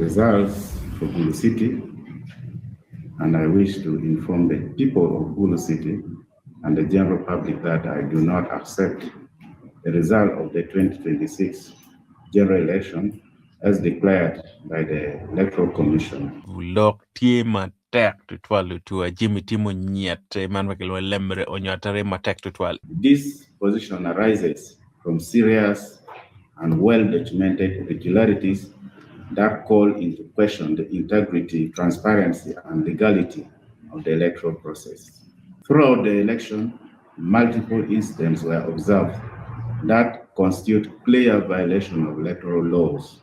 Results for Gulu City and I wish to inform the people of Gulu City and the general public that I do not accept the result of the 2026 general election as declared by the Electoral Commission. Lok tye matek tutwal lutua Jimmy timo nyete man ma kilwongo ni lemre onyotore matek tutwal. This position arises from serious and well-documented irregularities that call into question the integrity, transparency, and legality of the electoral process. Throughout the election, multiple incidents were observed that constitute clear violation of electoral laws,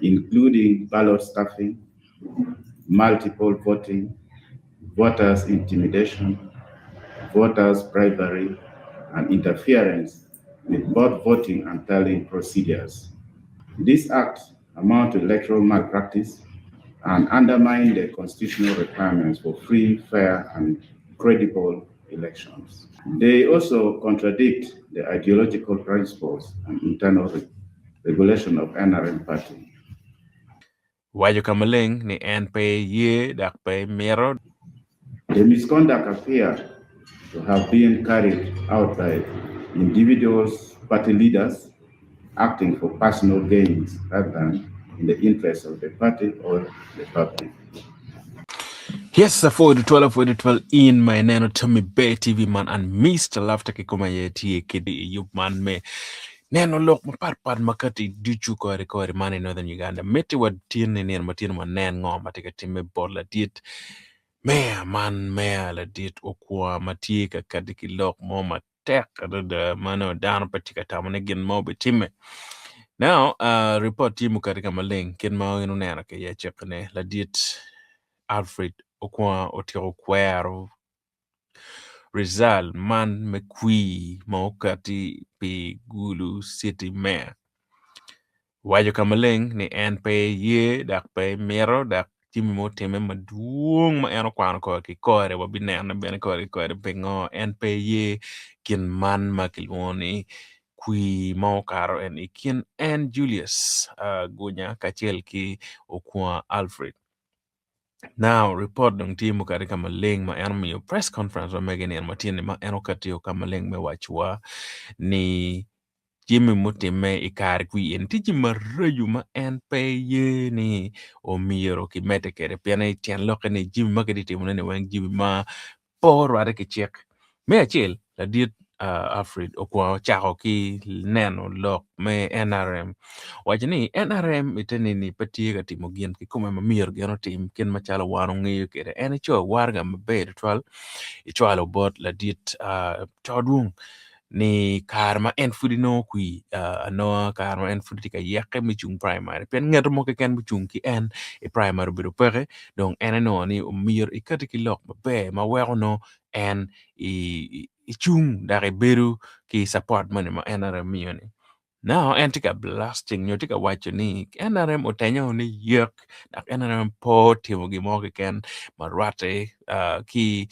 including ballot stuffing, multiple voting, voters intimidation, voters bribery, and interference with both voting and tallying procedures. These acts amount to electoral malpractice and undermine the constitutional requirements for free, fair, and credible elections. They also contradict the ideological principles and internal re regulation of NRM party. Waco ka maleng ni en pe ye dok pe mito. The misconduct appear to have been carried out by individuals, party leaders, acting for personal gains rather than in the interest of the party or the public. Yes, apwoyo tutwal, apwoyo tutwal in ma ineno Tommy Bay TV man and Mr. Laughter kikome aye tye kedi i yub man me neno lok mapat pat ma kati ducu kore kore man i Northern Uganda. Miti wa tin ni nino ma tin wanen ngo ma tye ka timme bot ladit meya man meya ladit okwa ma tye ka kati ki lok mo ma tek adada ma nongo dano pe tye ka tamo ni gin mo bitimme. Now, uh, report tye mukati ka maleng kit ma in oneno ki iye cik-ni ladit Alfred Okwonga otyeko kwero result man me kwir ma okati pi Gulu City Mayor. Owaco ka maleng ni en pe ye dok pe mito dok jami ma otimme madwong ma en okwano kore ki kore wabinene bene kore ki kore pingo en pe ye gin man ma kilwongo ni kwir ma okato en i kin en Julius Gunya kacel ki Okwonga Alfred. Now ripot dong tye mukati ka maleng ma en omiyo press conference ma mege nino ma tye-ni ma en okati ka maleng me wacowa ni jami mutimme i kare kwi eni tye jami maraco ma en pe ye ni omyero kimedde kwede pien tyen lokke ni jami ma kitye ka timone-ni weng jami ma pe orwatte ki cik. Me acel ladit Alfred okwongo cako ki neno lok me NRM owaco ni NRM ite nini pe tye ka timo gin kikome ma myero gin otim kit macalo wan wangeyo kwede en ecoyo waraga maber tutwal ecwalo bot ladit co dwong ni kare ma en pud enongo kwir anonga kare ma en pud tye ka yeke me cung primary pien ngat mo keken mucung ki en i primary obedo peke dong en enongo ni myero ikati ki lok maber ma weko nongo en icung dok ibedo ki support moni ma NRM miyo ni. Now en tye ka blasting nyo tye ka waco ni NRM otenyo ni yek dok NRM pe otimo gin mo keken ma rwatte ki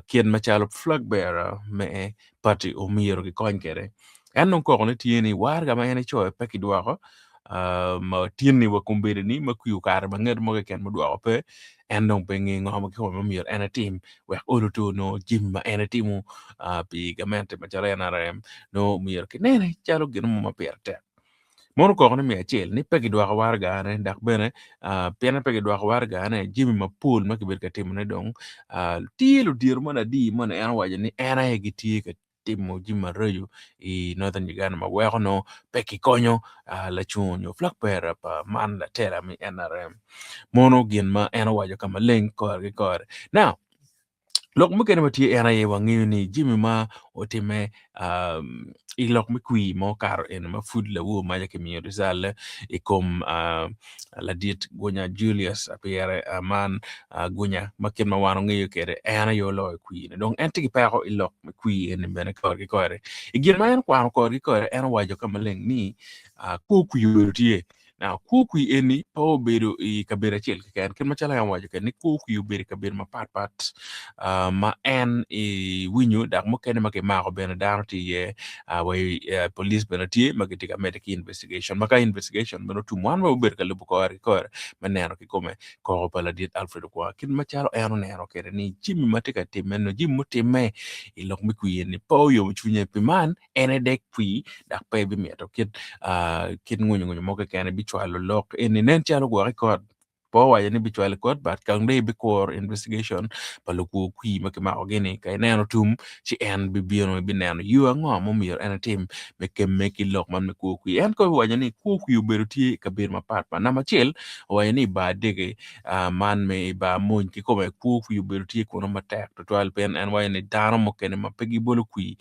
kit macalo flag bearer me party omyero gikony kwede. En dong koko ne tye ni waraga ma en ecoyo pe kidwoko ma tinni wa kombeddi ni ma kwi okato ma ngat mo keken mudwoko pe en dong pe ngeyo ngo ma kikome ma myero en etim wek olo to nongo jami ma en etimo pi gamente macalo NRM nongo myero kinene calo gin mo ma pire tek. Mono okoko ni me acel ni pe kidwoko waragane dok bene pien pe kidwoko waragane jami mapol ma kibedo ka timone dong tye ludito moni adi moni en owaco ni en aye gitye ka timo jami maraco i Northern Uganda ma weko nongo pe kikonyo lacungo nyo flag bearer pa man latela me NRM. Mono gin ma en owaco ka maleng kore ki kore. Now, lok mukene ma tye en aye wangeyo ni jami ma otimme i lok me kwir ma okato eni ma pud lawor maca kimiyo ricalle i kom ladit Gunya Julius Apire man Gunya ma kit ma wan wangeyo kwede en aye oloyo kwir-ni dong en tye ki peko i lok me kwir eni bene kore ki kore. I gin ma en okwano kore ki kore en owaco ka maleng ni kwo kwir obedo tye. Now, kwo kwir eni pe obedo i kabedo acel keken kit macalo en owaco kwede ni kwo kwir obedo i kabedo mapatpat ma en iwinyo dok mukene ma kimako bene dano tye iye wa i police bene tye ma gitye ka medde ki investigation ma ka investigation bene otum wan bene wabedo ka lubo kore ki kore me neno kikome koko pa ladit Alfred Okwara kit macalo en oneno kwede ni jami ma tye ka timme nyo jami mutimme i lok me kwir eni pe oyomo cwinye pi man en edek kwir dok pe ebimito kit kit ngwinyo ngwinyo mo keken ebicwalo lok eni nen calo gwok i kot pe owaco ni bicwalo i kot but kong dong ebikuro investigation pa lukwo kwir ma kimako gi-ni ka ineno tum ci en bibino ebineno yo ango ma myero en etim me kemme ki lok man me kwo kwir en kono owaco ni kwo kwir obedo tye i kabedo mapat pat namba acel owaco ni i bar dege man me i bar mony kikome kwo kwir obedo tye kunu matek tutwal pien en waco ni dano mukene ma pe gibolo kwir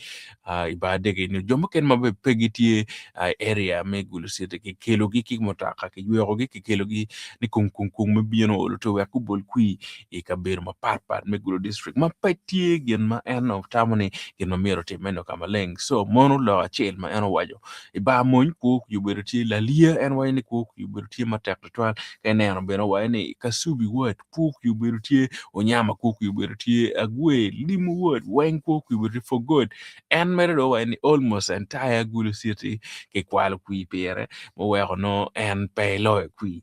i bar dege nyo jo mukene ma bene pe gitye i area me Gulu City kikelogi ki mutoka kiywekogi kikelogi ni kung kung kung me bino olo to wek gubol kwir i kabedo mapat pat me Gulu District ma pe tye gin ma en otamo ni gin ma myero otimme nyo ka maleng so mono lok acel ma en owaco i bar mony kwo kwir obedo tye laliya en waco ni kwo kwir obedo tye matek tutwal ka ineno bene owaco ni Kasubi ward kwo kwir obedo tye, Onyama kwo kwir obedo tye, Agwe, Limu Ward weng kwo kwir obedo tye for good. En mere dong owaco ni almost entire Gulu City kikwalo kwir pire muweko nongo en pe eloyo kwir.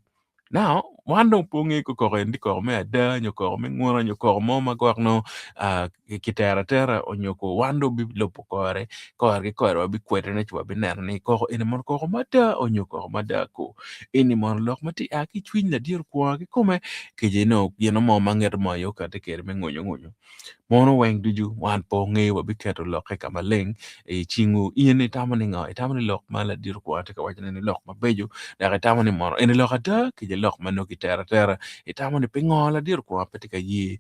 Now, wan dong pe wangeyo ka koko eni tye koko me ada nyo koko me nguna nyo koko mo ma gwok nongo kitero atera onyo ko wan dong wabilubo kore, kore ki kore wabikwedone ci wabineno ni koko eni mono koko mada onyo koko mada ko. Eni mono lok ma tye a ki i cwiny ladit okwonga kikome kece nongo gin mo ma ngeto mo aye okati kwede me ngunyo ngunyo. Mono weng ducu wan pe wangeyo wabiketo lokke ka maleng i cingwu. In itamo ni ngo? Itamo ni lok ma ladit okwonga tye ka wacone ni lok mabeco dok itamo ni mono eni lok ada kece lok ma nongo kitero atera? Itamo ni pingo ladit okwonga pe tye ka ye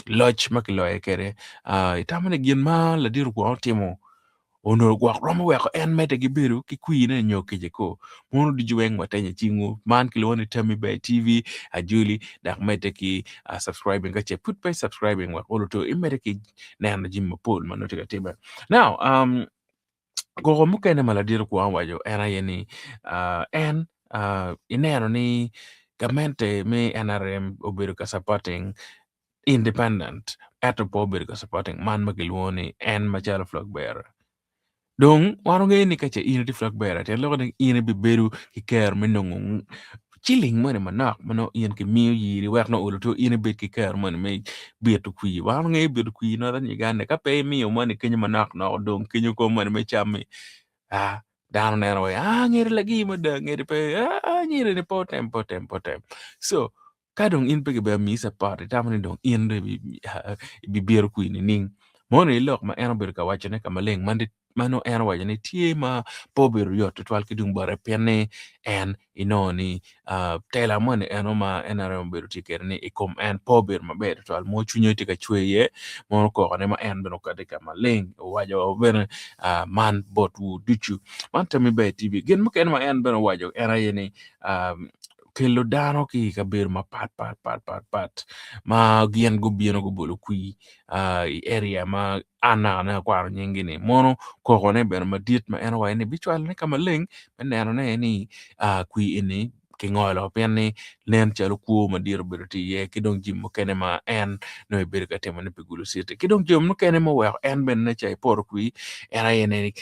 loc ma kiloye kwede? Itamo ni gin ma ladit okwonga otimo onongo gwok romo weko en medde ki bedo ki kwirne nyo kece ko? Mono ducu weng watenyo i cingwu. Man kilwongo ni Tammy Ber TV Ajoli dok medde ki subscribing ka ce pud pe subscribing wek olo to imedde ki neno jami mapol ma nongo tye ka timme. Now, um, koko mukene ma ladit okwongo waco en aye ni en ineno ni gamente me NRM obedo ka supporting independent ento pe obedo ka supporting man ma kilwongo ni en macalo flag bearer. Dong wan wangeyo ni ka ce in itye flag bearer tyen loko ni in ibibedo ki kero me nongo ciling moni manok ma nongo in kimiyo yiri wek nongo olo to in ibed ki kero moni me bito kwir. Wan wangeyo bito kwir Northern Uganda ka pe imiyo moni kenyo manok nok odong kenyo kong moni me cammi aa dano neno wai aa ngeri lagi mada ngeri pe aa nyiri ni pe otem pe otem pe otem so Ka dong in pe kibene miyi capot, itamo ni dong in dong ibibito kwir nining? Mono i lok ma en obedo ka wacone ka maleng ma nongo en owaco ni tye ma pe obedo yot tutwal ki tung bote pien ni en inongo ni tela moni eno ma NRM obedo tye kwede ni i kom en pe obedo maber tutwal mogo cwinye tye ka cwer iye mono kokone ma en bene okati ka maleng owaco bene man botwu ducu. Man Tammy Ber TV. Gin mukene ma en bene owaco en aye ni kelo dano ki i kabedo mapat pat pat pat pat ma gin gubino gubolo kwir i area ma an naka akwano nyinggi ni mono kokone bene madit ma en owaco ni bicwalone ka maleng me nenone ni kwir eni kingolo pien ni nen calo kwo madit obedo tye iye ki dong jami mukene ma en nongo ebedo ka timone pi Gulu City ki dong jo mukene ma oweko en bene nen calo epoto kwir en aye ni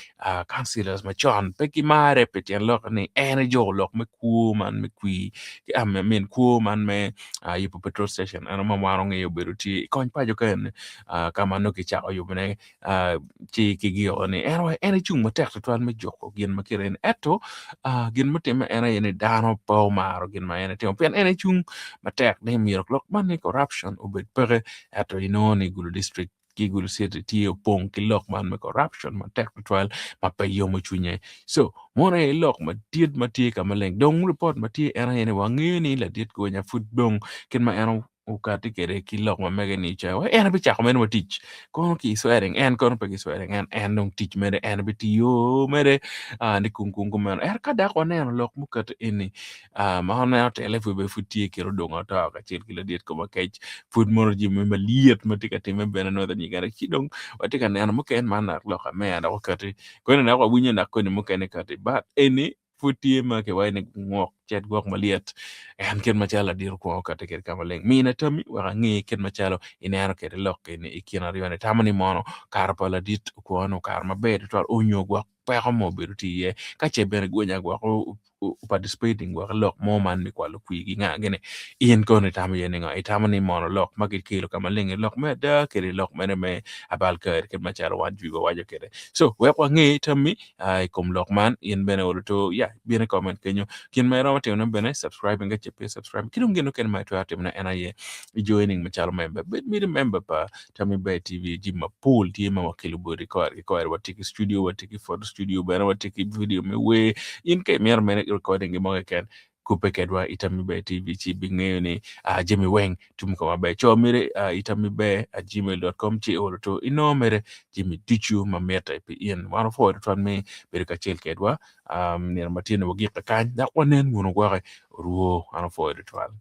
councillors macon pe gimare pi tyen lok ni en ejuko lok me kwo man me kwir ki I mean kwo man me yubo petrol station eno ma wan wangeyo obedo tye i kony paco ka eni ka ma nongo kicako yubone ci kigiko ni en wai en ecung matek tutwal me juko gin ma kite eni ento gin mutimme en aye ni dano pe omaro gin ma en etimo pien en ecung matek ni myero lok man ni corruption obed peke ento inongo ni Gulu district ki Gulu City tye opong ki lok man me corruption matek tutwal ma pe yomo cwinye. So, mono aye lok madit ma tye ka maleng. Dong report ma tye en aye ni wangeyo ni ladit Gonya pud dong kit ma en okati kwede ki lok ma mege ni ca wa en bicako mere wa tic kono ki swearing en kono pe ki swearing en en dong tic mere en bitiyo mere ni kung kung kumeno ento ka dok waneno lok mukato eni Ma waneno tele pud bene pud tye kit odongo ato kacel ki ladit koma kec pud mono jami malyet ma tye ka timme bene Northern Uganda ci dong watye ka neno mukene man dok lok ameya dok okati koni dok wawinyo dok koni mukene kati but eni Pud tye ma kiwaco ni ngwok cet gwok malyet. En kit macalo ladit okwongo kati kwede ka maleng. Mina tammi wek ange kit macalo ineno kwede lok eni i kin aryo-ni. Itamo ni mono kare pa ladit okwongo-ni okato maber tutwal onyo gwok peko mo obedo tye iye? Ka ce bene gwenya gwok participating gwok lok mo man me kwalo kwir ki nga gini in kono itamo iye ningo? Itamo ni mono lok ma kikelo ka maleng-ngi lok me ada kede lok mene me abal kari kit macalo wan jwi wawaco kwede? So wek wange tammi i kom lok man in bene olo to ya bin i comment kenyo. Gin ma iromo timone bene subscribing ka ce pe subscribe ki dong gin mukene ma itwero timone en aye i joining macalo member. Bed miti member pa Tammy Ber TV jami mapol tye ma wakelo boti kore ki kore. Watye ki studio, watye ki photo studio bene, watye ki video me wer. In ka imito mere recording gin mo keken, kubbe kedwa i Tammy Ber TV ci ibingeyo ni uh, jami weng tum ka maber. Co mere uh, i tammyber@gmail.com ci iolo to inongo mere jami ducu ma mitte pi in. Wan wapwoyo tutwal me bedo kacel kedwa um, nino ma tye ni wagik kakany dok wanen wunu gwoke orwo. Wan wapwoyo tutwal.